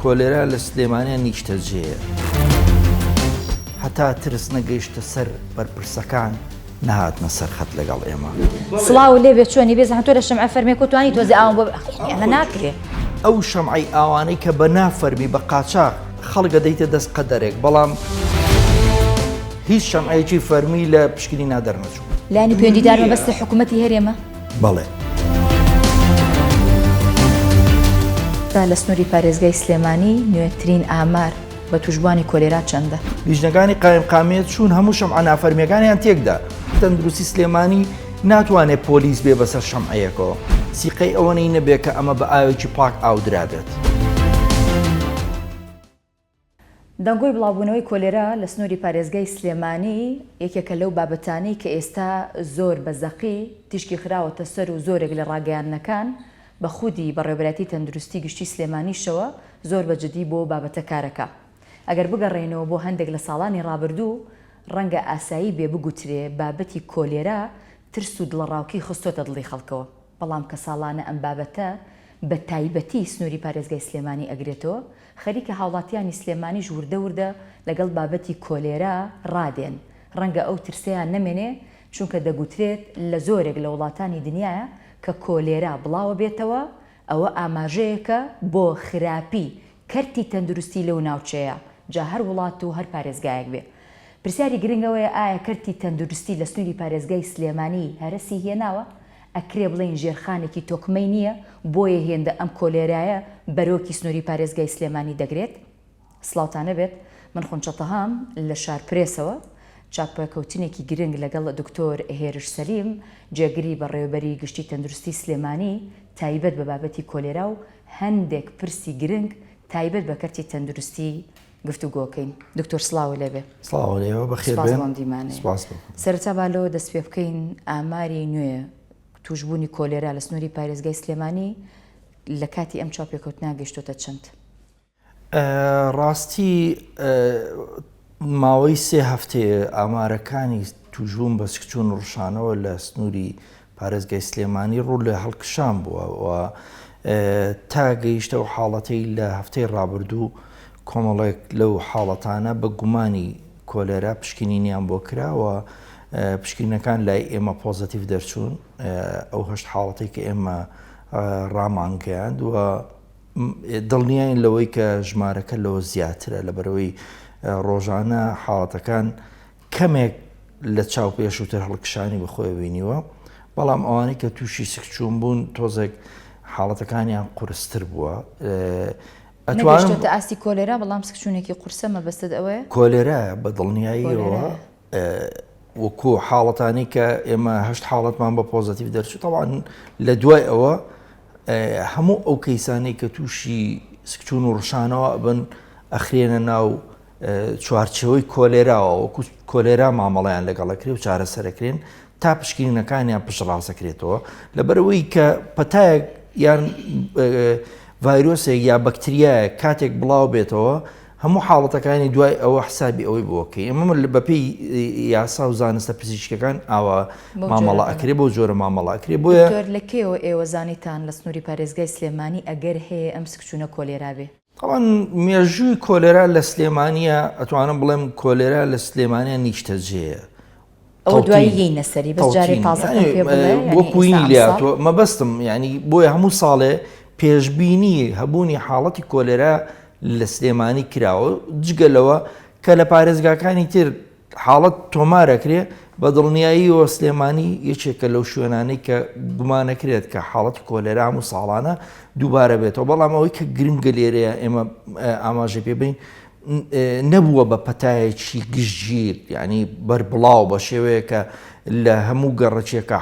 کۆلێرا لە سلێمانیا نیشتەجێیە. هەتا ترس نەگەیشتە سەر بەرپرسەکان نەهاتنە سەر خەت لەگەڵ ئێمە. سڵاوو لێبێ چۆنی بێ زەحمەت تۆ لە شەمعە فەرمیە کۆ توانی تۆزێ ئاوم بۆ یانی ئەمە ناکرێ. ئەو شەمعەی ئاوانەی کە بە نا فەرمی بە قاچاخ خەڵک ئەدەیتە دەست قەدەرێک بەڵام هیچ شەمعەیەکی فەرمی لە پشکنینا دەرنەچوو. لایەنی پەیوەندیدار مەبەستە حکومەتی هەرێمە؟ بەڵێ. لە سنووری پارێزگای سلێمانی نوێترین ئامار بە تووشبووانی کۆلێرا چەندە؟ لیژنەکانی قایمقامیەت چوون هەموو شەمعە نافەرمیەکانیان تێکدا. تەندروستی سلێمانی ناتوانێت پۆلیس بێ بەسەر شەمعەیەکەوە سیقەی ئەوەنەی نەبێ کە ئەمە بە ئاوێکی پاک ئاودرابێت. دەنگۆی بڵاوبوونەوەی کۆلێرا لە سنووری پارێزگای سلێمانی یەکێکە لەو بابەتانەی کە ئێستا زۆر بە زەقی تیشکی خراوەتە سەر و زۆرێک لە ڕاگەیاندنەکان بە خودی بەڕێوەبەرایەتی تەندروستی گشتی سلێمانیشەوە زۆر بە جدی بۆ بابەتە کارەکە. ئەگەر بگەڕێینەوە بۆ هەندێک لە ساڵانی ڕابردوو ڕەنگە ئاسایی بێ بگوترێ بابەتی کۆلێرا ترس و دڵەڕاوکێی خستۆتە دڵی خەڵکەوە، بەڵام کە ساڵانە ئەم بابەتە بە تایبەتی سنووری پارێزگای سلێمانی ئەگرێتەوە، خەریکە هاوڵاتیانی سلێمانیش وردە وردە لەگەڵ بابەتی کۆلێرا ڕادێن، ڕەنگە ئەو ترسەیان نەمێنێ، چونکە دەگوترێت لە زۆرێک لە وڵاتانی دنیایا کە کۆلێرا بڵاوە بێتەوە ئەوە ئاماژەیەکە بۆ خراپی کەرتی تەندروستی لەو ناوچەیە جا هەر وڵات و هەر پارێزگایەک بێ. پرسیاری گرنگ ئەوەیە ئایا کەرتی تەندروستی لە سنوری پارێزگای سلێمانی هەرەسی هێناوە؟ ئەکرێ بڵێین ژێرخانێکی تۆکمەی نییە بۆیە هێندە ئەم کۆلێرایە بەرۆکی سنوری پارێزگای سلێمانی دەگرێت؟ سڵاوتان نەبێت من خونچە تەهام لە شار پرێسەوە چاپێکەوتنێکی گرنگ لەگەڵ دکتۆر هێرش سەلیم جێگری بەڕێوەبەری گشتی تەندروستی سلێمانی تایبەت بە بابەتی کۆلێرا و هەندێک پرسی گرنگ تایبەت بە کەرتی تەندروستی گفتوگۆکەین. دکتۆر سڵاوو لێبێ. سڵاو لێوە بەخێر سپاس بێن. بۆ ئەم دیمانەیە. سپاس بۆ. سەرەتا با لەوە دەست پێ بکەین ئاماری نوێ تووشبوونی کۆلێرا لە سنووری پارێزگای سلێمانی لە کاتی ئەم چاوپێکەوتنە گەیشتۆتە چەند؟ ڕاستی ماوەی سێ هەفتەیە ئامارەکانی تووشبوون بە سکچوون و ڕشانەوە لە سنووری پارێزگای سلێمانی ڕوو لە هەڵکشان بووە و تا گەیشتە ئەو حاڵەتەی لە هەفتەی ڕابردوو کۆمەڵێک لەو حاڵەتانە بە گومانی کۆلێرا پشکنینیان بۆ کرا و پشکنینەکان لای ئێمە پۆزەتیڤ دەرچوون ئەو هەشت حاڵەتەی کە ئێمە ڕامانگەیاند و دڵنیاین لەوەی کە ژمارەکە لەوە زیاترە لەبەرەوەی ڕۆژانە حاڵەتەکان کەمێک لە چاو پێشووتر هەڵکشانی بەخۆی بینیوە بەڵام ئەوانەی کە تووشی سکچوون بوون تۆزێک حاڵەتەکانیان قورستر بووە. ئەتوانم ئاستی کۆلێرا بەڵام سکچوونێکی قورسە مەبەستت ئەوەیە؟ کۆلێرا بە دڵنیاییەوە وەکو حاڵەتانی کە ئێمە هەشت حاڵەتمان بە پۆزەتیڤ دەرچوو تەوان لە دوای ئەوە هەموو ئەو کەیسانەی کە تووشی سکچوون و ڕشانەوە بن ئەخرێنە ناو چوارچێوەی کۆلێراوە وەکو کۆلێرا مامەڵیان لەگەڵەکرێ و چارەسەرەکرێن تا پشکینەکانیان پشتڕاستەکرێتەوە لەبەرەوەی کە پەتایەک یان ڤایرۆسێک یا بەکتریایەک کاتێک بڵاو بێتەوە هەموو حاڵەتەکانی دوای ئەوە حسابی ئەوەی بۆکەی ئەمە بەپێی یاسا و زانستە پزیشکەکان ئاوا مامەڵە ئەکرێ بۆ جۆرە مامەڵە ئەکرێ بۆیە لە کێوە ئێوە زانیتان لە سنووری پارێزگای سلێمانی ئەگەر هەیە ئەم سکچوونە کۆلێرا بێ؟ تاوان مێژووی کۆلێرا لە سلێمانیە ئەتوانم بڵێم کۆلێرا لە سلێمانیا نیشتەجێیە ئەوە دوایی یەینە سەری بەس جارێ تازەکەم پێ بڵێ یانی وەکوینی لاتوە مەبەستم ینی بۆیە هەموو ساڵێ پێشبینی هەبوونی حاڵەتی کۆلێرا لە سلێمانی کراوە جگە لەوە کە لە پارێزگاکانی تر حاڵەت تۆمارەکرێ بە دڵنیاییەوە سلێمانی یەکێکە لەو شوێنانەی کە گومانەکرێت کە حاڵەتی کۆلێرا هەموو ساڵانە دووبارە بێتەوە بەڵام ئەوەی کە گرنگە لێرەیە ئێمە ئاماژە پێ بین نەبووە بە پەتایەکی گشتگیر یعنی بەربڵاو بە شێوەیە کە لە هەموو گەڕەکێکە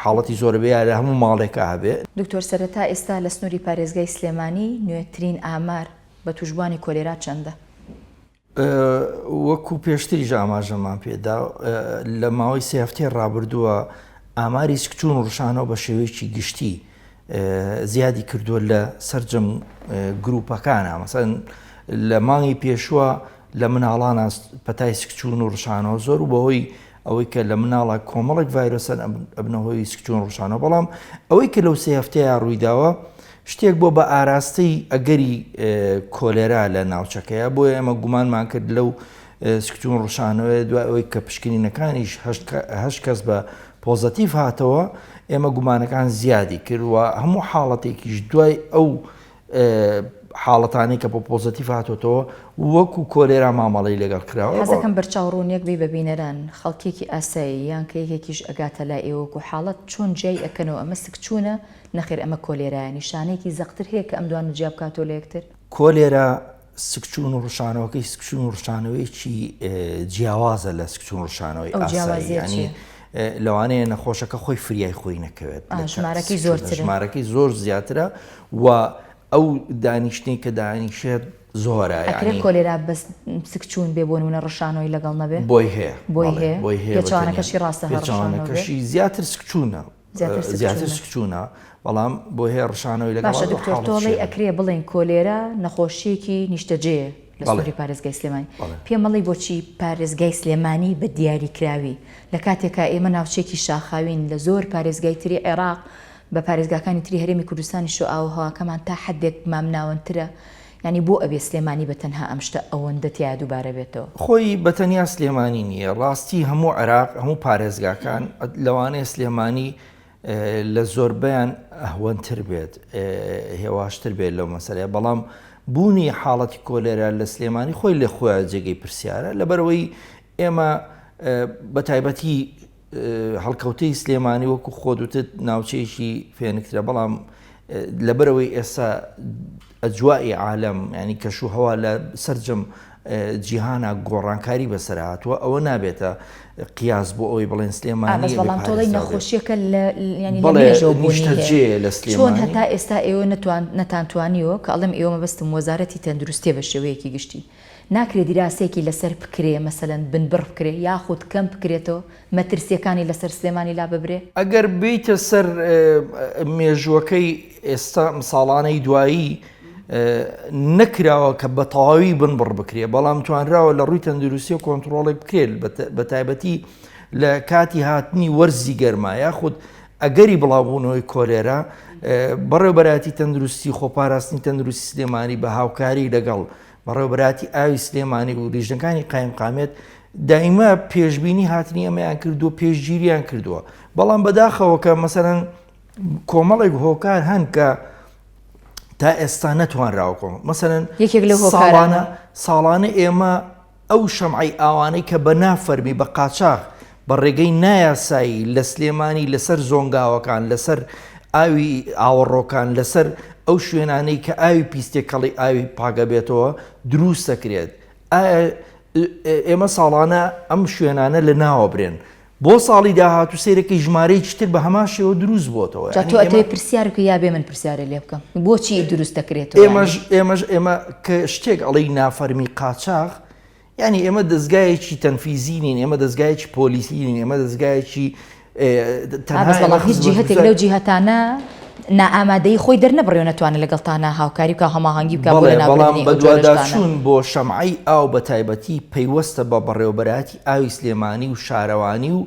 حاڵەتی زۆر بێ لە هەموو ماڵێکە هەبێ. دکتۆر سەرەتا ئێستا لە سنووری پارێزگای سلێمانی نوێترین ئامار بە تووشبووانی کۆلێرا چەندە؟ وەکو پێشتریش ئاماژەمان پێدا لە ماوەی سێ هەفتەی ڕابردووە ئاماری سکچوون و ڕشانەوە بە شێوەیەکی گشتی زیادی کردووە لە سەرجەم گروپەکانە مەسەن لە مانگی پێشووە لە مناڵانە پەتای سکچوون و ڕشانەوە زۆر و بەهۆی ئەوەی کە لە مناڵە کۆمەڵێک ڤایرۆسەن ئەبنەهۆی سکچوون ڕشانەوە بەڵام ئەوەی کە لەو سێ هەفتەیە ڕوویداوە. شتێک بۆ بە ئاراستەی ئەگەری کۆلێرا لە ناوچەکەیە، بۆیە ئێمە گومانمان کرد لەو سکچوون ڕشانەوەیە. دوای ئەوەی کە پشکنینەکانیش هەشت کەس بە پۆزەتیڤ هاتەوە، ئێمە گومانەکان زیادی کرد و هەموو حاڵەتێکیش دوای ئەو حاڵەتانەی کە بۆ پۆزەتیڤ هاتۆتەوە وەکو کۆلێرا مامەڵەی لەگەڵ کراوە. حەزەکەم بەرچاو ڕوونیەک بەی بە بینەران، خەڵکیەکی ئاسایی یان کە یەکێکیش ئەگاتە لای ئێوە وەکو حاڵەت چۆن جیای ئەکەنەوە ئەمە سکچوونە نەخێر ئەمە کۆلێرایە، نیشانەیەکی زەقتر هەیە کە ئەم دوانە جیا بکاتەوە لە یەکتر؟ کۆلێرا سکچوون و ڕشانەوەکەی سکچوون و ڕشانەوەیەکی جیاوازە لە سکچوون ڕشانەوەی ئەو ئاسایی، جیاوازیە یانی چیە؟ لەوانەیە نەخۆشەکە خۆی فریای خۆی نەکەوێت لە ژمارەکەی زۆرترە. ژمارەکەی زۆر زیاترە و ئەو دانیشتنەی کە دانیشێت زۆرە ئەکرێ یانی کۆلێرا بەس سکچوون بێ بۆ نمونە ڕشانەوەی لەگەڵ نەبێ؟ بۆی هەیە بۆی بەڵێ هەیە؟ بۆی هەیە بە تەنیا پێچەوانەکەشی ڕاستە هەر ڕشانەوە بێ؟ پێچەوانەکەشی زیاتر سکچوونە زیاتر زیاتر سکچوونە. سکچوونە بەڵام بۆی هەیە ڕشانەوەی لەگەڵ باشە دکتۆر حاڵەت تۆڵەی شێرە. ئەکرێ بڵێین کۆلێرا نەخۆشیەکی نیشتەجێیە لە بەڵێ سنوری پارێزگای سلێمانی بەڵێ. پێم مەڵێی بۆچی پارێزگای سلێمانی بە دیاریکراوی لە کاتێکا ئێمە ناوچەیەکی شاخاوین لە زۆر پارێزگای تری عێراق بە پارێزگاکانی تری هەرێمی کوردستانیشەوە ئاووهەواکەمان تا حەدێک مامناوەندترە یانی بۆ ئەبێ سلێمانی بە تەنها ئەم شتە ئەوەندە تیایا دووبارە بێتەوە؟ خۆی بە تەنیا سلێمانی نییە ڕاستی هەموو عێراق هەموو پارێزگاکان لەوانەیە سلێمانی لە زۆربەیان ئەهوەنتر بێت هێواشتر بێت لەو مەسەلەیە بەڵام بوونی حاڵەتی کۆلێرا لە سلێمانی خۆی لە خۆیان جێگەی پرسیارە لەبەرەوەی ئێمە بە تایبەتی هەڵکەوتەی سلێمانی وەکو خۆت وتت ناوچەیەکی فێنکترە بەڵام لەبەرەوەی ئێستا ئەجوائی عالەم ینی کەش و هەوا لە سەرجەم جیهانە گۆڕانکاری بەسەر هاتووە ئەوە نابێتە قیاس بۆ ئەوەی بڵێن سلێمانی بەڵام تۆڵی نەخۆشیەکە لە چۆن هەتا ئێستا ئێوە نەتوان نەتانتوانیوە کە ئەڵێم ئێوە مەبەستم وەزارەتی تەندروستیە بە شێوەیەکی گشتی ناکرێ دیراسەیەکی لەسەر بکرێ مەسەلەن بنبڕ بکرێ یاخود کەم بکرێتەوە مەترسیەکانی لەسەر سلێمانی لاببرێ؟ ئەگەر بێیتە سەر مێژووەکەی ئێستا ئەم ساڵانەی دوایی نەکراوە کە بە تەواوی بنبڕ بکرێ بەڵام توانراوە لە ڕووی تەندروستی و کۆنتترۆڵێک بکرێت بە تایبەتی لە کاتی هاتنی وەرزی گەرما یاخود ئەگەری بڵاوبوونەوەی کۆلێرا بەڕێوبەراتی تەندروستی خۆپاراستنی تەندروستی سلێمانی بە هاوکاری لەگەڵ بەڕێوەبەرایەتی ئاوی سلێمانی و لیژنەکانی قایمقامیەت دایمە پێشبینی هاتنی ئەمەیان کردووە پێشگیریان کردووە بەڵام بەداخەوە کە مەسەرەن کۆمەڵێک هۆکار هەن کە تا ئێستا نەتوانراوە کۆم مەسەرەن یەکێک لە هۆکارانە ساڵانە ئێمە ئەو شەمعەی ئاوانەی کە بە نافەرمی بە قاچاغ بە ڕێگەی نایاسایی لە سلێمانی لەسەر زۆنگاوەکان، لەسەر ئاوی ئاوەڕۆکان، لەسەر ئەو شوێنانەی کە ئاوی پیس تێکەڵی ئاوی پاک ئەبێتەوە دروست دەکرێت. ئایا ئێمە ساڵانە ئەم شوێنانە لە ناوەبرێن؟ بۆ ساڵی داهاتوو سەیرەکەی ژمارەیەکی تر بە هەمان شێوە دروست بۆتەوە. جا تۆ ئەتەوێ پرسیار بکەی یا بێ من پرسیارێ لێ بکەم بۆچی دروست دەکرێتەوە؟ ئێمەش ئێمەش ئێمە کە شتێک ئەڵێی نافەرمی قاچاغ یانی ئێمە دەزگایەکی تەنفیزی نین ئێمە دەزگایەکی پۆلیسی نین ئێمە دەزگایەکی تەنها بەڵام هیچ جیهەتێک لەو جیهەتانە نائامادەی خۆی دەرنەبڕیوە نەتوانێت لەگەڵتانە هاوکاری بکا هەماهەنگی بکا بۆ بەڵام بەدواداچوون بۆ شەمعەی ئاو بە تایبەتی پەیوەستە بە بەڕێوەبەرایەتی ئاوی سلێمانی و شارەوانی و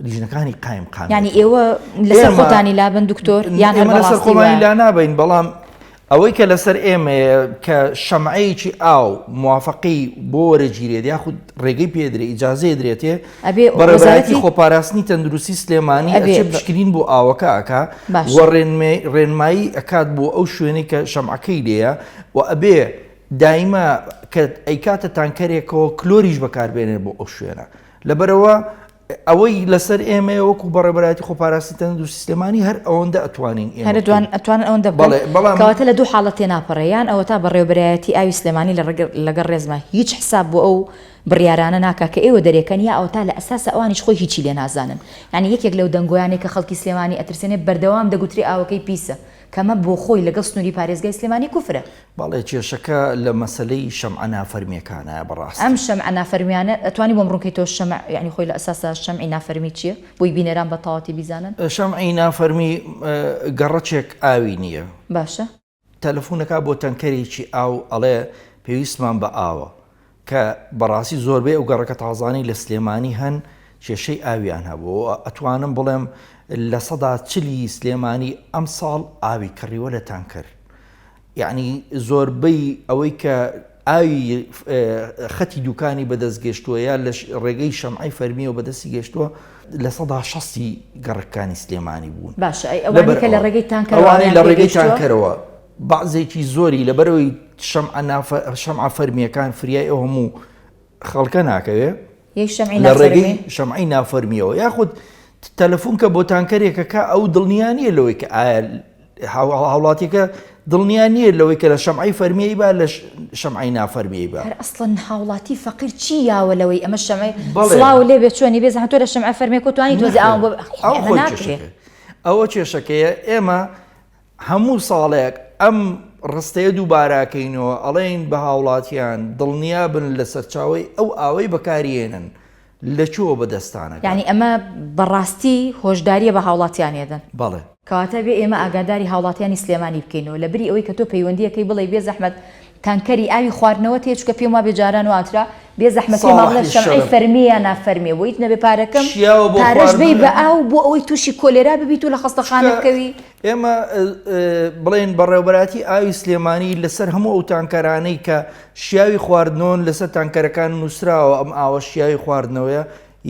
لیژنەکانی قایمقامیەت. یانی ئێوە لەسەر خۆتانی لابن دکتۆر یان ئێمە لەسەر خۆمانی لا نابین بەڵام ئەوەی کە لەسەر ئێمەیە کە شەمعەیەکی ئاو موافقەی بۆ وەرەگیرێت یاخود ڕێگەی پێدرێ ئیجازەیە درێتێ بەڕێوەبەرایەتی خۆپاراستنی تەندروستی سلێمانی ئەچێ پشکنین بۆ ئاوەکە ئەکا و ڕێنمایی ئەکات بۆ ئەو شوێنەی کە شەمعەکەی لێیە و ئەبێ دایمە کە ئەیکاتە تانکەرێکەوە کلۆریش بەکاربێنێت بۆ ئەو شوێنە لەبەرەوە ئەوەی لەسەر ئێمەیە وەکو بەڕێوەبەرایەتی خۆپاراستنی تەندروستی سلێمانی هەر ئەوەندە ئەتوانین ئێمە هەر بکەین. ئەتوانن ئەوەندە بکەن بەڵێ بەڵام کەواتە لە دوو حاڵەت تێناپەڕێ یان ئەوەتا بەڕێوەبەرایەتی ئاوی سلێمانی لە ڕێگە لەگەڵ ڕێزما هیچ حساب بۆ ئەو بڕیارانە ناکا کە ئێوە دەرێکەن یا ئەوەتا لە ئەساسا ئەوانیش خۆی هیچی لێ نازانن یانی یەکێک لەو دەنگۆیانەی کە خەڵکی سلێمانی ئەترسێنێ بەردەوام دەگوترێ ئاوەکەی پیسە کەمە بۆ خۆی لەگەڵ سنووری پارێزگای سلێمانی کوفرە. بەڵێ کێشەکە لە مەسەلەی شەمعە نافەرمیەکانایە بەڕاستی. ئەم شەمعە نافەرمیانە ئەتوانی بۆم ڕوونکەیتەوە شەمع یانی خۆی لە ئەساسا شەمعی نافەرمی چیە بۆی بینەران بە تەواوەتی بیزانن؟ شەمعی نافەرمی گەڕەکێک ئاوی نیە. باشە. تەلەفون ئەکا بۆ تەنکەرێکی ئاو ئەڵێ پێویستمان بە ئاوە کە بەڕاستی زۆربەی ئەو گەڕەکە تازانەی لە سلێمانی هەن کێشەی ئاویان هەبوو و ئەتوانم بڵێم 40% ی سلێمانی ئەمساڵ ئاوی کڕیوە لە تانکەر. یەعنی زۆربەی ئەوەی کە ئاوی خەتی دوکانی بەدەست گەشتووە یا لە ڕێگەی شەمعی فەرمیەوە بەدەستی گەشتووە 60%ی گەڕەکانی سلێمانی بوون. باشە ئەی ئەوانەی کە لە ڕێگەی تانکەرەوە ئەوانەی لە ڕێگەی تانکەرەوە بەعزێکی زۆری لەبەرەوەی شەمعە فەرمیەکان فریای ئەو هەموو خەڵکە ناکەوێ لە ڕێگەی شەمعی نافەرمیەوە یاخود تەلەفۆن کە بۆ تانکەرێکەکە ئەو دڵنیا نییە لەوەی کە ئایا هاوڵاتیەکە دڵنیا نییە لەوەی کە لە شەمعی فەرمیی با لە شەمعی نافەرمیی با. هەر ئەسڵەن هاوڵاتی فەقیر چی یاوە لەوەی ئەمە شەمعی سڵاو لێ بێ چۆنی بێ زەحمەت تۆ لە شەمعە فەرمیەکە توانی تۆزێ ئاوم بۆ ئەمە ناکرێ. ئەوە کێشەکەیە ئێمە هەموو ساڵێک ئەم ڕستەیە دووباراکەینەوە ئەڵێین بە هاوڵاتیان دڵنیابن لە سەرچاوەی ئەو ئاوەی بەکاریێنن لە کوێوە بەدەستتانەگات. یانی ئەمە بە ڕاستی هۆشداریە بە هاوڵاتیانی ئەدەن. بەڵێ. کەواتە بێ ئێمە ئاگاداری هاوڵاتیانی سلێمانی بکەینەوە لە بری ئەوەی کە تۆ پەیوەندیەکەی بڵێی بێ زەحمەت تانکەری ئاوی خواردنەوەت هەیە چونکە پێم وابێ جاران واترا بێ زەحمەت پێمان بڵێ ساڵحی شەمعی شەرەف. فەرمیە یا نافەرمیە بۆ هیچ نەبێ پارەکەم شیاوە بۆ پارەش بەی خواردنەوە. بە ئاو بۆ ئەوەی توشی کۆلێرا ببیت و لە خەستەخانە چونکە بکەوی. ئێمە بڵێن بەڕێوەبەرایەتی ئاوی سلێمانی لەسەر هەموو ئەو تانکەرانەی کە شیاوی خواردنەوەن لەسەر تانکەرەکان نووسراوە ئەم ئاوە شیاوی خواردنەوەیە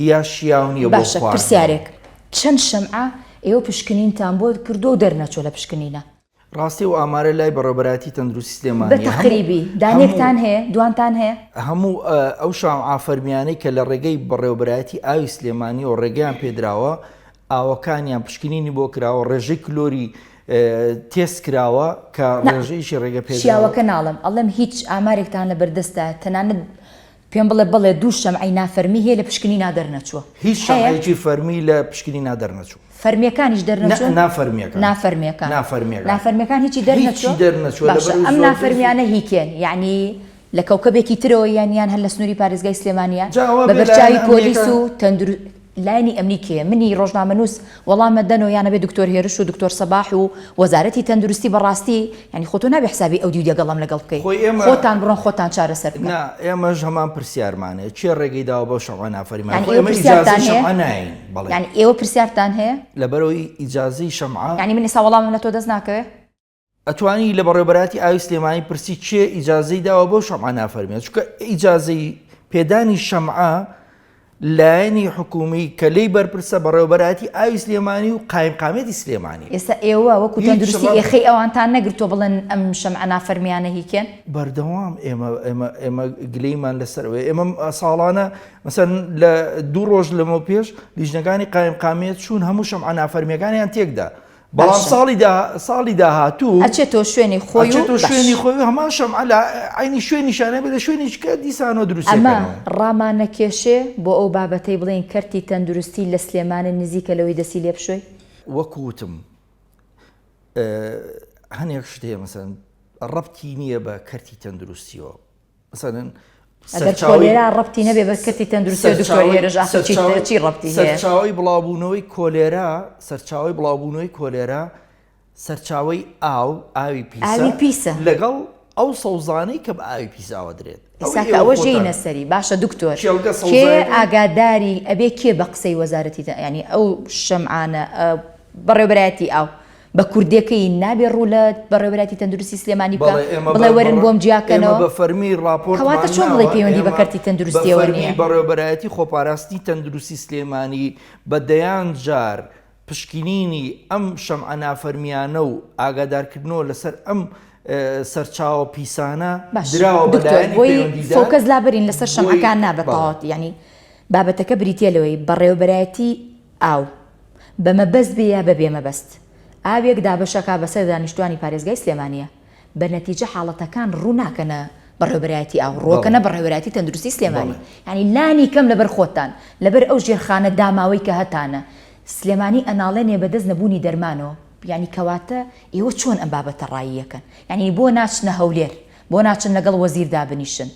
یا شیاو نییە بۆ باشە خواردنەوە. پرسیارێک چەند شەمعە ئێوە پشکنینتان بۆ کردووە و دەرنەچووە لە پشکنینە؟ ڕاستی ئەو ئامارە لای بەڕێوەبەرایەتی تەندروستی بە سلێمانیە هەموو تەقریبی هەموو دانێکتان هەیە دوانتان هەیە؟ هەموو ئەو شەمعە فەرمیانەی کە لە ڕێگەی بەڕێوەبەرایەتی ئاوی سلێمانیەوە ڕێگەیان پێدراوە ئاوەکانیان پشکنینی بۆ کراوە ڕێژەی کلۆری تێست کراوە کە نا ڕێژەیەکی ڕێگە پێدراوە. شیاوەکە ناڵێم ئەڵێم هیچ ئامارێکتان لە بەردەستە تەنانەت پێم بڵێ بەڵێ دوو شەمعەی نافەرمی هەیە لە پشکنینا دەرنەچووە هیچ هەیە؟ شەمعەیەکی فەرمی لە پشکنینا دەرنەچوو. فەرمیەکانیش دەرنەچوون؟ نا نافەرمیەکان. نافەرمیەکان. نافەرمیەکان. نافەرمیەکان هیچی دەرنەچووە؟ هیچی دەرنەچووە باشە لەبەرئەوەی ئەم زۆربەی نافەرمیانە هی کێن؟ یەعنی لە کەوکەبێکی ترەوە یان یان هەر لە سنووری پارێزگای سلێمانییە؟ جا ئەوە بە بێ بەرچاوی لایەنە پۆلیس ئەمنیەکان. و تەندرو لایەنی ئەمنی کێیە؟ منی ڕۆژنامەنووس وەڵام ئەدەنەوە یان ئەبێ دکتۆر هێرش و دکتۆر سەباح و وەزارەتی تەندروستی بەڕاستی یانی خۆ تۆ نابێ حسابی ئەو دیو دەگەڵم لەگەڵ بکەی خۆی ئێمە خۆتان بڕۆن خۆتان چارەسەر بکەن. نا ئێمەش هەمان پرسیارمان هەیە کێ ڕێگەی داوە بەو شەمعە نافەرمیانە یانی خۆ ئێوە ئێمە پرسیارتان ئیجازەی هەیە؟ شەمعە نایەین بەڵێ. یانی ئێوە پرسیارتان هەیە؟ لەبەرئەوەی ئیجازەی شەمعە. یانی من ئێستا وەڵامم لە تۆ دەست ناکەوێ؟ ئەتوانی لە بەڕێوەبەرایەتی ئاوی سلێمانی پرسی کێ ئیجازەی داوە بەو شەمعە نافەرمیە چونکە ئیجازەی پێدانی شەمعە لایەنی حکومی کە لێی بەرپرسە بەڕێوەبەرایەتی ئاوی سلێمانی و قایمقامیەتی سلێمانی. ئێستا ئێوە وەکو هیچ تەندروستی ڕەب. ئێخەی ئەوانتان نەگرتووە بڵێن ئەم شەمعە نافەرمیانە هی کێن؟ بەردەوام ئێمە ئێمە ئێمە گلەیمان لەسەر ئەوەیە ئێمە ساڵانە مەسەن لە دوو ڕۆژ لەمەو پێش لیژنەکانی قایمقامیەت چوون هەموو شەمعە نافەرمیەکانیان تێکدا بەڵام باشە. ساڵی دا ساڵی داهاتوو ئەچێتەوە شوێنی خۆی و ئەچێتەوە باش. شوێنی خۆی و هەمان شەمعە لە عەینی شوێنیشانە بێ لە شوێنیش کە دیسانەوە دروستی ئەمە ئەکەنەوە. ڕامانەکێشێ بۆ ئەو بابەتەی بڵێین کەرتی تەندروستی لە سلێمانی نزیکە لەوەی دەستی لێ بشۆی؟ وەکو وتم هەنێک شت هەیە مەسەلەن ڕەبتی نییە بە کەرتی تەندروستیەوە مەسەلەن ئەگەر کۆلێرا ڕەبتی نەبێ بە کەرتی تەندروستی دکتۆر هێرش ئاخر چی چی ڕەبتی هەیە؟ سەرچاوەی بڵاوبوونەوەی کۆلێرا سەرچاوەی بڵاوبوونەوەی کۆلێرا سەرچاوەی ئاو ئاوی پیسە ئاوی پیسە لەگەڵ ئەو سەوزانەی کە بە ئاوی پیس ئاوە درێت ئێستا کە ئەوەش یەینە سەری باشە دکتۆر کێ ئاگاداری ئەبێ کێ بە قسەی وەزارەتی یانی ئەو شەمعانە بەڕێوبەرایەتی ئاو بە کوردێکەی نابێ ڕوو لە بەڕێوەبەرایەتی تەندروستی سلێمانی بکا بەڵێ ئێمە بڵێ بە وەرن بۆم ئێمە جیاکەنەوە بە فەرمی ڕاپۆرتمان کەواتە چۆن ناوە بڵێی پەیوەندی بە ئێمە کەرتی بە تەندروستیەوە فەرمی نییە؟ بەڕێوەبەرایەتی خۆپاراستنی تەندروستی سلێمانی بە دەیان جار پشکنینی ئەم شەمعە نافەرمیانە و ئاگادارکردنەوە لەسەر ئەم سەرچاوە پیسانە باش دراوە بە دکتۆر لایەنی بۆی پەیوەندیدار focus لابەرین لەسەر بۆی شەمعەکان نا بە بەڵێ. تەواوەتی یانی بابەتەکە بریتیە لەوەی بەڕێوەبەرایەتی ئاو بە مەبەست بێ یا بە بێ مەبەست ئاوێک دابەشەکا بەسەر دانیشتوانی پارێزگای سلێمانیە بە نەتیجە حاڵەتەکان ڕوو ناکەنە بەڕێوەبەرایەتی ئاو ڕووەکەنە بەڕێوەبەرایەتی تەندروستی سلێمانی یانی لانی کەم لەبەر خۆتان لەبەر ئەو ژێرخانە داماوەی کە هەتانە سلێمانی ئەناڵێنێ بەدەست نەبوونی دەرمانەوە یانی کەواتە ئێوە چۆن ئەم بابەتە ڕاییەکەن یانی بۆ ناچنە هەولێر بۆ ناچن لەگەڵ وەزیر دابنیشن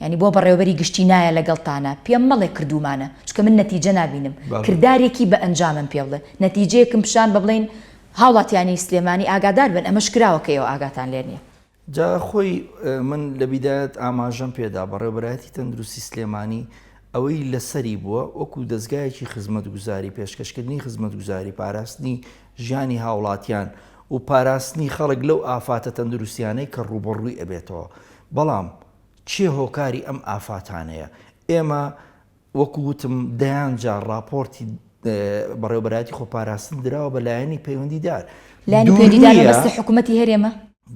یانی بۆ بەڕێوەبەری گشتی نایە لەگەڵتانا پێم مەڵێ کردوومانە چونکە من نەتیجە نابینم کردارێکی بە ئەنجامم پێ بڵێ نەتیجەیەکم پیشان بە بڵێین هاوڵاتیانی سلێمانی ئاگادار بن ئەمەش کراوە کە ئێوە ئاگاتان لێ نیە. جا خۆی من لە بیدایەت ئاماژەم پێدا بەڕێوەبەرایەتی تەندروستی سلێمانی ئەوەی لەسەری بووە وەکو دەزگایەکی خزمەتگوزاری پێشکەشکردنی خزمەتگوزاری پاراستنی ژیانی هاوڵاتیان. و پاراستنی خەڵک لەو ئافاتە تەندروستیانەی کە ڕووبەڕووی ئەبێتەوە. بەڵام کێ هۆکاری ئەم ئافاتانەیە؟ ئێمە وەکو وتم دەیان جار ڕاپۆرتی بەڕێوەبەرایەتی خۆپاراستن دراوە بە لایەنی پەیوەندیدار. لایەنی پەیوەندیدار مەبەستی حکوومەتی هەرێمە؟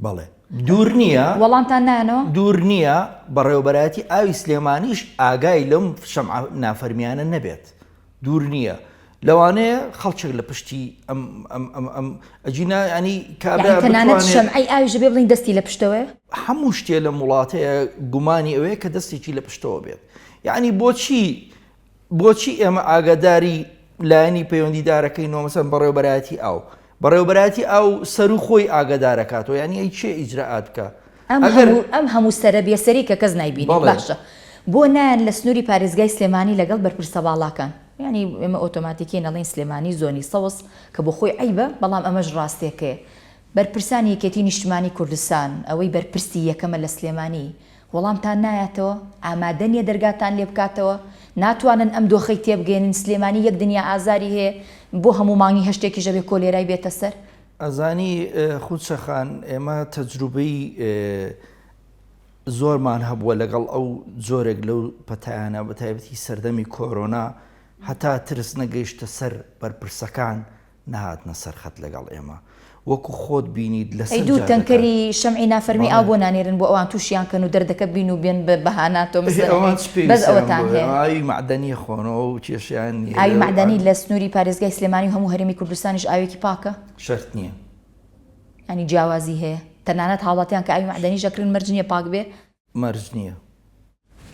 بەڵێ. دوور نییە. وەڵامتان نایەنەوە؟ دوور نییە بەڕێوەبەرایەتی ئاوی سلێمانیش ئاگای لەم شەمعە نافەرمیانە نەبێت. دوور نییە لەوانەیە خەڵکێک لە پشتی ئەم ئەم ئەم ئەم ئەگینا ینی کابرا یانی تەنانەت بتوانێت شەمعەی ئاویش ئەبێ بڵێین دەستی لە پشتەوەیە؟ هەموو شتێ لەم وڵاتەیە گومانی ئەوەیە کە دەستێکی لە پشتەوە بێت یعنی بۆچی بۆچی ئێمە ئاگاداری لایەنی پەیوەندیدارەکەی نۆ مەسەن بەڕێوەبەرایەتی ئاو بەڕێوەبەرایەتی ئاو سەرو خۆی ئاگادارەکاتەوە یعنی ئەی کێ ئیجرائات بکا ئەم ئەگەر هەموو ئەم هەموو سەرە بێسەری کە کەس نایبینێ بەڵێ. باشە بۆ نایەن لە سنووری پارێزگای سلێمانی لەگەڵ بەرپرسە باڵاکان یانی ئێمە ئۆتۆماتیکی نەڵێین سلێمانی زۆنی سەوز کە بۆ خۆی عەیبە بەڵام ئەمەش ڕاستێکەیە بەرپرسانی یەکێتی نیشتمانی کوردستان ئەوەی بەرپرسی یەکەمە لە سلێمانی وەڵامتان نایاتەوە ئامادە نیە دەرگاتان لێ بکاتەوە ناتوانن ئەم دۆخەی تێبگەیەنن سلێمانی یەک دنیا ئازاری هەیە بۆ هەموو مانگی هەشتێکیش ئەبێ کۆلێرای بێتە سەر. ئەزانی خونچە خان ئێمە تەجروبەی زۆرمان هەبووە لەگەڵ ئەو جۆرێک لەو پەتایانە بە تایبەتی سەردەمی کۆرۆنا هەتا ترس نەگەیشتە سەر بەرپرسەکان نەهاتنە سەر خەت لەگەڵ ئێمە وەکو خۆت بینیت لەسەر ئەی دوو تەنکەری شەمعی نافەرمی ئاو بۆ نانێرن بۆ ئەوان تووشیان کەن و دەردەکە بین و بێن بە بەهاناتەوە مەسەلەن ئەوان چ بەس پێویستیان ئەوەتان بۆیە هەیە ئاوی مەعدەنی خۆنەوە و کێشەیان نییە ئاوی لەو مەعدەنی لە سنووری پارێزگای سلێمانی و هەموو هەرێمی کوردستانیش ئاوێکی پاکە؟ شەرت نییە. یانی جیاوازی هەیە؟ تەنانەت هاوڵاتیان کە ئاوی مەعدەنیش ئەکرن مەرج نییە پاک بێ؟ مەرج نییە.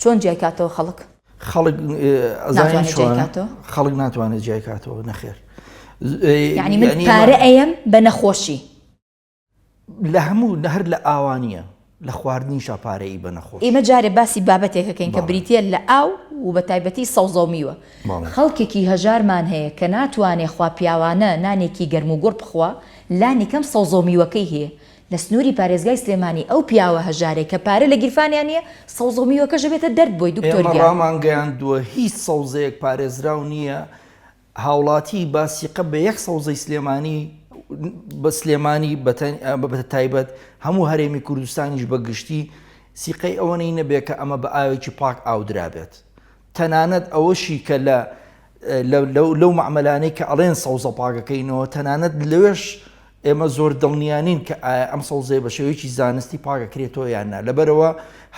چۆن جیای کاتەوە خەڵک؟ خەڵک ئەزانی ناتوانێت جیای چۆن؟ کاتەوە؟ خەڵک ناتوانێت جیای کاتەوە نەخێر. یانی من یانی پارە ئەیەم بە نەخۆشی. لە هەموو هەر لە ئاوا نییە لە خواردنیشا پارەی بە نەخۆش. ئێمە جارێ باسی بابەتێک ئەکەین کە بەڵێ. بریتییە لە ئاو و بە تایبەتی سەوزە و میوە. بەڵێ. خەڵکێکی هەژارمان هەیە کە ناتوانێ خوا پیاوانە نانێکی گەرم و گوڕ بخوا، لانی کەم سەوزە و میوەکەی هەیە. لە سنووری پارێزگای سلێمانی ئەو پیاوە هەژارەی کە پارە لە گیرفانیا نییە، سەوزە و میوەکەش ئەبێتە دەرد بۆی دکتۆر ئێمە گیان. ڕامانگەیاندووە هیچ سەوزەیەک پارێزراو نییە، هاوڵاتی با سیقە بە یەک سەوزەی سلێمانی بە سلێمانی بە تایبەت هەموو هەرێمی کوردستانیش بە گشتی سیقەی ئەوەنەی نەبێت کە ئەمە بە ئاوێکی پاک ئاودرابێت تەنانەت ئەوەشی کە لە لەو مەعمەلانەی کە ئەڵێن سەوزە پاکەکەینەوە تەنانەت لەوێش ئێمە زۆر دڵنیانین کە ئایا ئەم سەوزەیە بە شێوەیەکی زانستی پاکەکرێتەوە یان نا لەبەرەوە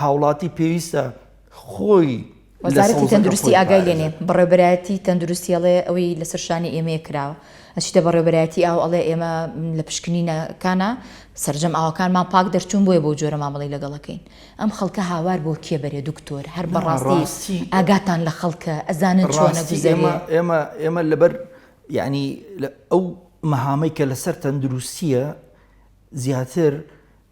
هاوڵاتی پێویستە خۆی وەزارەتی تەندروستی ئاگای لێ نیە، بەڕێوەبەرایەتی تەندروستی ئەڵێ ئەوەی لەسەر شانی ئێمەیە کراوە، ئەچیتە بەڕێوەبەرایەتی ئاو ئەڵێ ئێمە لە پشکنینەکانا سەرجەم ئاوەکانمان پاک دەرچوون بۆیە بەو جۆرە مامەڵەی لەگەڵ ئەکەین. ئەم خەڵکە هاوار بۆ کێ بەرێ دکتۆر؟ هەر بەڕاستی ئاگاتان لە خەڵکە ئەزانن چۆن ئەگوزەرێ؟ ئێمە ئێمە لەبەر یانی ئەو مەهامەی کە لەسەر تەندروستیە زیاتر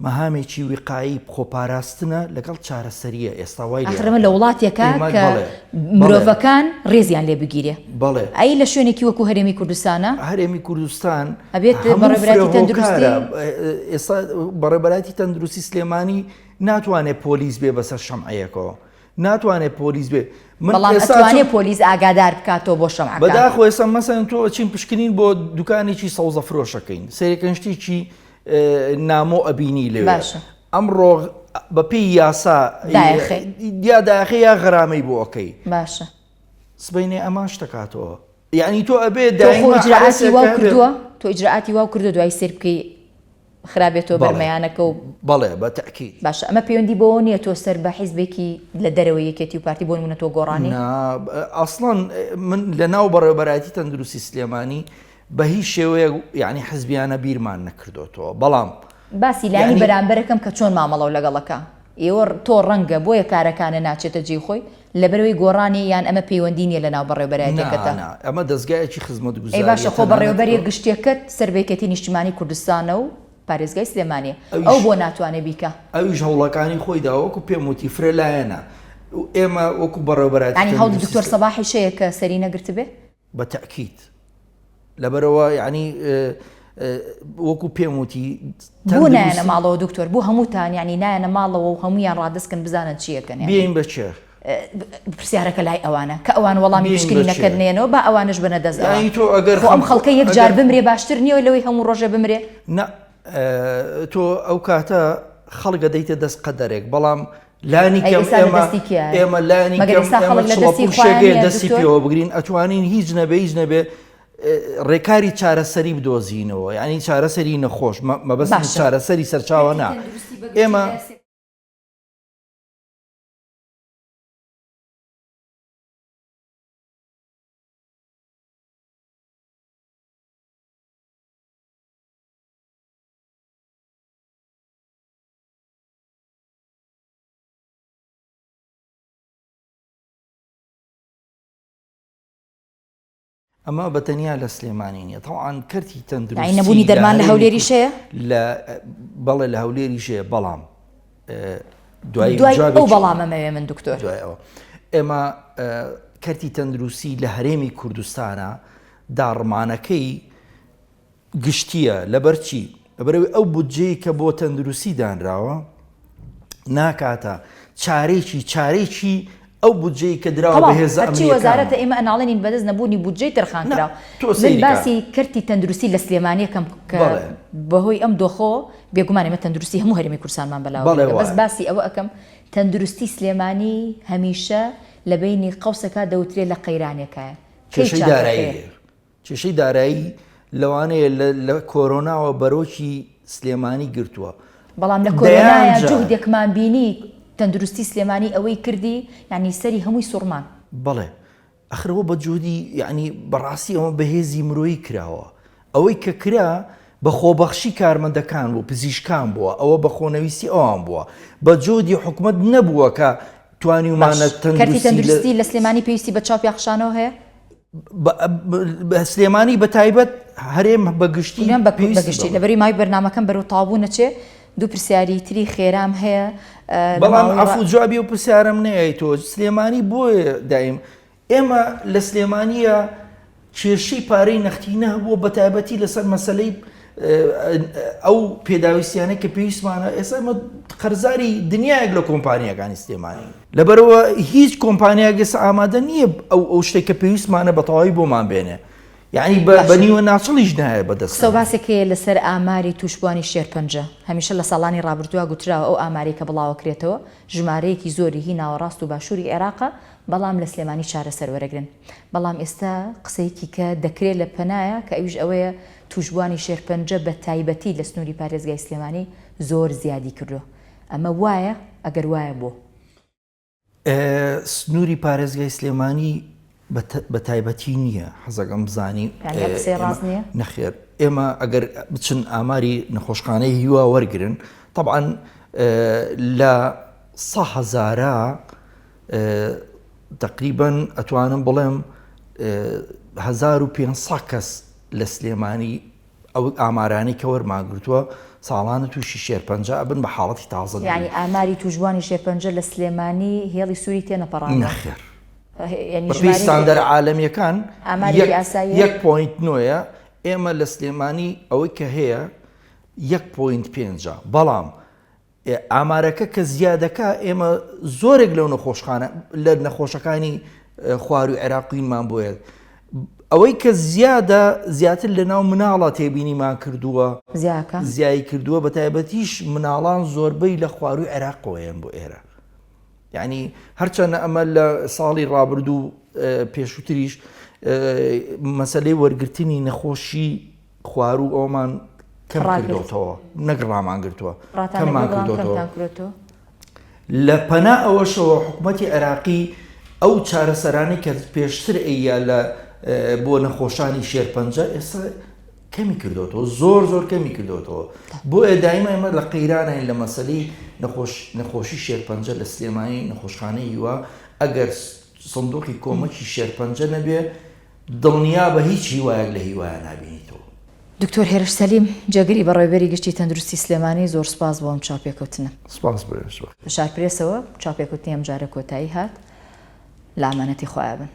مەهامێکی ویقایی خۆپاراستنە لەگەڵ چارەسەرییە ئێستا وای ئاخر ئەمە لە لێهاتووە. وڵاتێکە ئێمە کە بەڵێ بەڵێ. مرۆڤەکان ڕێزیان لێ بگیرێ. بەڵێ. ئەی لە شوێنێکی وەکوو هەرێمی کوردستانا؟ هەرێمی کوردستان ئەبێت هەموو بەڕێوەبەرایەتی فرە تەندروستی. هۆکارە. ئێستا بەڕێوەبەرایەتی تەندروستی سلێمانی ناتوانێ پۆلیس بێ بەسەر شەمعەیەکەوە. ناتوانێ پۆلیس بێ. من بەڵام ئێستا ئەتوانێ چم پۆلیس ئاگادار بکاتەوە بۆ شەمعەکان. بەداخەوە ئێستا مەسەلەن تۆ ئەچین پشکنین بۆ دوکانێکی سەوزەفرۆشەکەین سەیرەکەن شتێکی نامۆ ئەبینی لەوێ باشە. ئەمڕۆ بەپێی یاسا دایەخێ. یا دایەخێ یا غەرامەی بۆ ئەکەی. باشە. سبەینێ ئەمان شتەکاتەوە یعنی تۆ ئەبێ تۆ خۆ دایمە ئیجرائاتی حەرەسێک واو هەبێ. کردووە تۆ ئیجرائاتی واو کردووە دوایی سەیر بکەی خرابێتەوە بەر بەڵێ. مەیانەکە و بەڵێ بە تەئکید. باشە ئەمە پەیوەندی بەوە نییە تۆ سەر بە حیزبێکی لە دەرەوەی یەکێتی و پارتی بۆ نمونە تۆ گۆڕانی؟ نا ئەسڵەن من لە ناو بەڕێوەبەرایەتی تەندروستی سلێمانی بە هیچ شێوەیەک یانی حزبیانە بیرمان نەکردۆتەوە بەڵام. باسی لایەنی بەرامبەرەکەم کە چۆن مامەڵەو لەگەڵەکا ئێوە تۆ ڕەنگە بۆیە کارەکانە ناچێتە جێی خۆی لەبەرئەوەی گۆڕانیە یان ئەمە پەیوەندی نیە لەناو بەڕێوبەرایەتیەکەتا؟ نا نا ئەمە دەزگایەکی ئەی خزمەتگوزاریە باشە خۆ تەنانەت بەڕێوەبەریە گشتیەکەت سەر بە یەکێتی نیشتیمانی کوردستانە و پارێزگای سلێمانیە ئەو ئەویش بۆ ناتوانێ بیکا؟ ئەویش هەوڵەکانی خۆی داوە وەکو پێم وتی فرە لایەنە ئێمە وەکو بەڕێوبەرایەتی یانی هەوڵی تەندروستی دکتۆر سلێ. سەباحیش هەیە کە سەری نەگرتبێ؟ بە تەئکید لەبەرئەوە یانی وەکو پێم وتی بۆ نایەنە ماڵەوە دکتۆر بۆ هەمووتان یانی نایەنە ماڵەوە و هەموویان ڕادەستکەن بزانن چیەکەن بێین بە کێ؟ پرسیارەکە لای ئەوانە کە ئەوان وەڵامی بین پشکنینەکە بە چێ؟ نێنەوە با ئەوانش بنە دەست ئەوان. یانی تۆ ئەگەر خۆ ئەم خەڵکە یەک جار ئەگەر بمرێ باشتر نییە لەوەی هەموو ڕۆژێ بمرێ؟ نا تۆ ئەو کاتە خەڵک ئەدەیتە دەست قەدەرێک بەڵام لانی ئەی کەم ئێستا لە ئێمە دەستی کێیە؟ ئێمە لانی مەگەر کەم ئێستا ئێمە خەڵک لە دەستی چڵەپوو خۆیان شێگەیە نییە دەستی دکتۆر؟ پێوە بگرین ئەتوانین هیچ نەبێ هیچ نەبێ ڕێکاری چارەسەری بدۆزینەوە یعنی چارەسەری نەخۆش مەبەستم باشە. چارەسەری سەرچاوە نا ئێمە ئەمە بە تەنیا لە سلێمانی نیە تەوان کەرتی تەندروستی نەبوونی دەرمان لە هەولێریش هەیە؟ لە بەڵێ لە هەولێریش هەیە بەڵام دوای ئەو بەڵامەمەوێ من دکتۆر دوای ئەوە ئێمە کەرتی تەندروستی لە هەرێمی کوردستانە داڕمانەکەی گشتییە، لەبەر چی؟ لەبەرئەوەی ئەو بودجەی کە بۆ تەندروستی دانراوە ناکاتە چارێکی چارێکی ئەو بودجەی کە دراوە بە هێزە هەرچی ئەمنییەکان. وەزارەتە ئێمە ئەناڵێنین بەدەست نەبوونی بودجەی تەرخان نا، کرا. تۆ من سەیری کە. باسی کەرتی تەندروستی لە سلێمانی ئەکەم کە بەڵێ. بەهۆی ئەم دۆخەوە بێگومان ئێمە تەندروستی هەموو هەرێمی کوردستانمان بەلاوە بەڵێ گرنگە بەس وایە. باسی ئەوە ئەکەم تەندروستی سلێمانی هەمیشە لە بەینی قەوسەکا دەوترێ لە قەیرانێکایە. کەی کێشەی چاک دارایی ئەکرێ؟ هەیە. کێشەی دارایی لەوانەیە لە کۆرۆناوە بەرۆکی سلێمانی گرتووە. بەڵام لە دەیان کۆرۆنایا جار. جوهدێکمان بینی تەندروستی سلێمانی ئەوەی کردی یانی سەری هەمووی سوڕمان. بەڵێ ئەخر ئەوە بە جوهدی یانی بەڕاستی ئەوە بە هێزی مرۆیی کراوە ئەوەی کە کرا بە خۆبەخشی کارمەندەکان بوو پزیشکان بووە ئەوە بە خۆنەویستی ئەوان بووە بە جوهدی حکومەت نەبووە کە توانیومانە باش کەرتی تەندروستی لە تەندروستی لە سلێمانی پێویستی بە چاو پیاخشانەوە هەیە؟ سلێمانی بە تایبەت هەرێم بە گشتی بەگشتی لەبەری ماوی بەرنمەکەم بەرەو تاوبوو نەچێ دوو پرسیاری تری خێرام هەیە بەڵام عفو جوابی و پرسیارم نەیە تۆ سلێمانی بۆیە دایم ئێمە لە سلێمانیە کێشەی پارەی نەختینە هەبووە بە تایبەتی لەسەر مەسلەی ئەو پێداویستیانەی کە پێویستمانە ئێستا ئێمە قەرزاری دنیایەک لە کۆمپانیاکانی سلێمانی لەبەرەوە هیچ کۆمپانیاک ئێستا ئامادە نییە ئەو ئەو شتێک کە پێویستمانە بە تەواوی بۆمان بێنێ یعنی بە نیوە ناچڵیش نایە بەدەست قسە و باسێک هەیە لەسەر ئاماری تووشبووانی شێرپەنجە هەمیشە لە ساڵانی ڕابردووە گوتراوە ئەو ئامارەی کە بڵاوەکرێتەوە ژمارەیەکی زۆری هی ناوەڕاست و باشووری عێراقە بەڵام لە سلێمانی چارەسەر وەرەگرن بەڵام ئێستا قسەیەکی کە دەکرێت لە پەنایە کە ئەویش ئەوەیە تووشبووانی شێرپەنجە بە تایبەتی لە سنووری پارێزگای سلێمانی زۆر زیادی کردووە، ئەمە وایە؟ ئەگەر وایە بۆ؟ سنووری پارێزگای سلێمانی بە تایبەتی نییە، حەزەکەم بزانی یانی ئەم قسەیە ڕاست نییە؟ نەخێر، ئێمە ئەگەر بچن ئاماری نەخۆشخانەی هیوا وەرگرن، تەبعەن لە سە هەزارە تەقریبەن ئەتوانم بڵێم 1500 کەس لە سلێمانی ئەو ئامارانەی کە وەرمان گرتووە ساڵانە تووشی شێرپەنجە ئەبن بە حاڵەتی تازە یعنی ئاماری تووشبووانی شێرپەنجە لە سلێمانی هێڵی سووری تێنەپەڕاندووە؟ نەخێر بەپێی ستاندەرە عالەمیەکان یەک point نۆیە ئێمە لە سلێمانی ئەوەی کە هەیە یەک point پێنجە بەڵام ئامارەکە کە زیادەکا ئێمە زۆرێک لەو نەخۆشخانە لە نەخۆشەکانی خواروی عێراقینمان بۆیە ئەوەی کە زیادە زیاتر لە ناو مناڵە تێبینیمان کردووە زیایی کردووە بە تایبەتیش مناڵان زۆربەی لە خواروی عێراقەوەیەن بۆ ئێرە یعنی هەرچەنە ئەمە لە ساڵی ڕابردوو پێشووتریش مەسلەی وەرگرتنی نەخۆشی خواروو ئەومان کەم کردۆتەوە نەک ڕامان گرتووە کەممان کردۆتەوە لە پەنا ئەوەشەوە حکوومەتی عێراقی ئەو چارەسەرانەی کە پێشتر ئەییا لە بۆ نەخۆشانی شێرپەنجە ئێستا کەمی کردوەوە زۆر زۆر کەمی کردوەوە بۆیە دایمە ئێمە لە قەیرانین لە مەسەلی نەخۆش نەخۆشی شێرپەنجە لە سلێمانی نەخۆشخانەی هیوا ئەگەر سندوقی کۆمەکی شێرپەنجە نەبێ دڵنیابە هیچ هیوایەک لە هیوایا نابینیتەوە. دکتۆر هێرش سەلیم، جێگری بەڕێوەبەری گشتی تەندروستی سلێمانی، زۆر سوپاس بۆ ئەم چاوپێکەوتنە. سوپاس بۆ ئێوەش. لە شارپرێسەوە چاوپێکەوتنی ئەمجارە کۆتایی هات. لە ئامانەتی خوایە بن.